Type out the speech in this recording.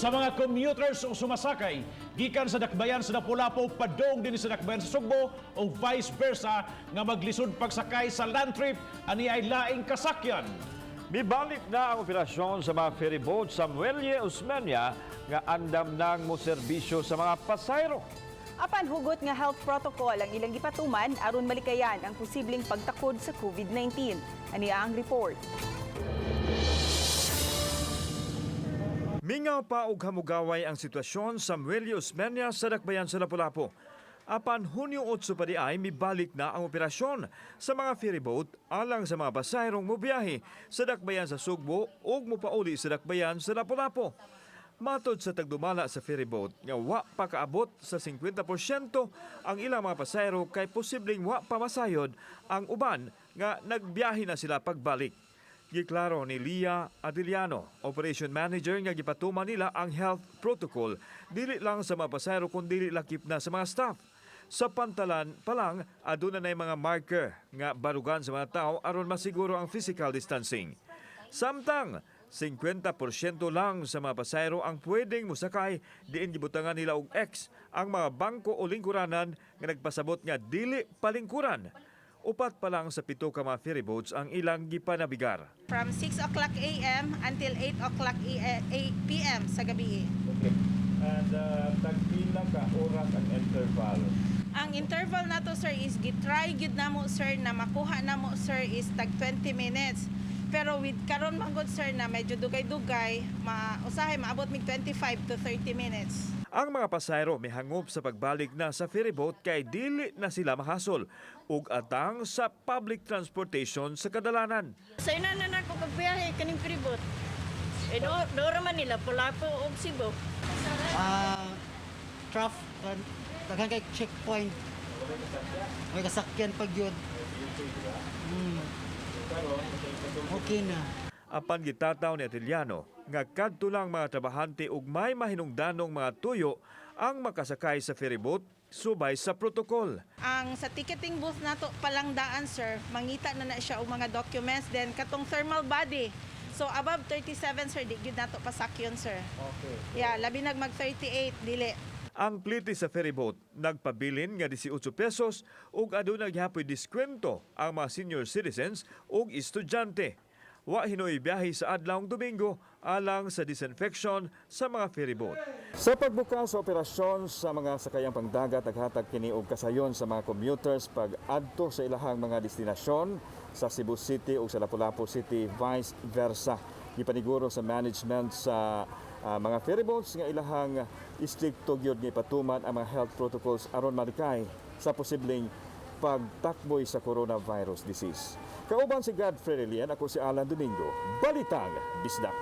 Sa mga commuters o sumasakay gikan sa dakbayan sa Lapu-Lapu padung dinhi sa dakbayan sa Sugbo o vice versa nga maglisod pagsakay sa land trip, ani ay laing kasakyan. Mibalik na ang operasyon sa mga ferry boat sa Muelle Osmeña nga andam nang moserbisyo sa mga pasahero. Apan hugot nga health protocol ang ilang gipatuman aron malikayan ang posibleng pagtakod sa COVID-19. Ani ang report. Mingaw pa og hamugaway ang sitwasyon sa Muelle Osmeña sa dakbayan sa Lapu-Lapu. Apan Hunyo 8 pa diay, mibalik na ang operasyon sa mga ferry boat alang sa mga pasaherong mobiyahe sa dakbayan sa Sugbo ug mopauli sa dakbayan sa Lapu-Lapu. Matod sa tagdumala sa ferry boat nga wa pa kaabot sa 50% ang ilang mga pasahero kay posibleng wa pa masayod ang uban nga nagbiyahe na sila pagbalik. Giklaro ni Lia Adiliano, operation manager, nga gipatuman nila ang health protocol dili lang sa mga pasahero kun dili lakip na sa mga staff. Sa pantalan pa lang, aduna na mga marker nga barugan sa mga tao aron masiguro ang physical distancing. Samtang 50% lang sa mga pasahero ang pwedeng musakay, diin gibutangan nila og X ang mga bangko o lingkuranan nga nagpasabot nga dili palingkuran. 4 pa lang sa 7 ka mga ferry boats ang ilang gipanabigar. From 6 o'clock a.m. until 8 o'clock p.m. sa gabi. Okay. And tagpila ka oras ang interval? Ang interval nato, sir, is gitry gyud namo, sir, na makuha namo, sir, is tag 20 minutes. Pero with karon man gud, sir, na medyo dugay-dugay, ma usahay maabot mig 25 to 30 minutes. Ang mga pasahero mihangop sa pagbalik na sa ferry boat kay dili na sila mahasol ug atang sa public transportation sa kadalanan. Sa ina na nako pagbiyahe kaning ferryboat. Eh do do ra man nila Lapu-Lapu og Cebu. Ah, traffic, daghan kay checkpoint. May kasakyan pag yun. Okay na. Apan gitataw ni Atiliano nga kadto lang mga trabahante ug may mahinungdanong mga tuyo ang makasakay sa ferry boat subay sa protokol. Ang sa ticketing booth nato palang daan, sir, mangita na na siya og mga documents, then katong thermal body. So above 37, sir, di gyud nato pasakyon, sir. Okay. Yeah, labi nag mag 38 dili. Ang plite sa ferry boat nagpabilin nga 18 pesos ug aduna gihapoy diskwento ang mga senior citizens ug estudyante. Wa hinoy biyahe sa adlawng Domingo alang sa disinfection sa mga ferry boat. Sa pagbukas sa operasyon sa mga sakayang pangdagat, naghatag kini og kasayon sa mga commuters pag adto sa ilahang mga destinasyon sa Cebu City ug sa Lapu-Lapu City, vice versa. Gipaniguro sa management sa mga ferry boats nga ilahang istrikto gyud nga ipatuman ang mga health protocols aron malikay sa posibleng pagtakboy sa coronavirus disease. Kauban si Godfrey Relian, ako si Alan Domingo. Balitang Bisdak.